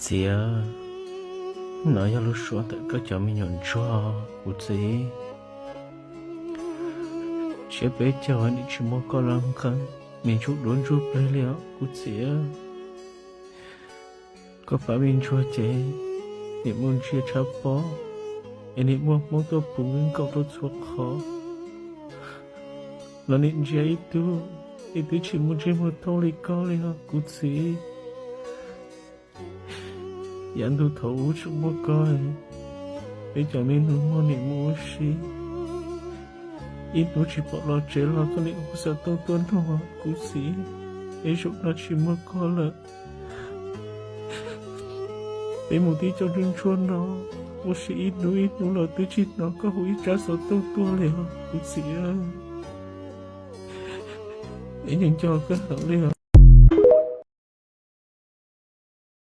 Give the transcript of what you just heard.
Txiv, no yog lub suab ntawm koj cov me nyuam ntsuag kuv txiv. Tshiab peb caug nim tsis muaj koj los nqeeb, nim tsuj duav ntsuj plig li os kuv txiv. Koj pab me ntsuag ces nim mus ntsia tshav pob, es nim muaj hmoob tuaj puv nkaum rau txhua qhov los nim ntsia ib tug, nim twb tsis muaj ntsej muag thooj li koj li os kuv txiv. Yav ntuj thaum ub tseem muaj koj, peb cov me nus muag nim mus ua si, ib hnub tsis pom los tsev los koj nim hu xov tooj tuaj nug kuv txiv. Es zaum no tsis muaj koj lawm, peb mus tib co ntsuag ntsuag no ua si ib hnub ib hnub los twb tsis hnov koj hu ib tsab xov tooj tuaj li os kuv txiv. Es yeej nco koj heev li os.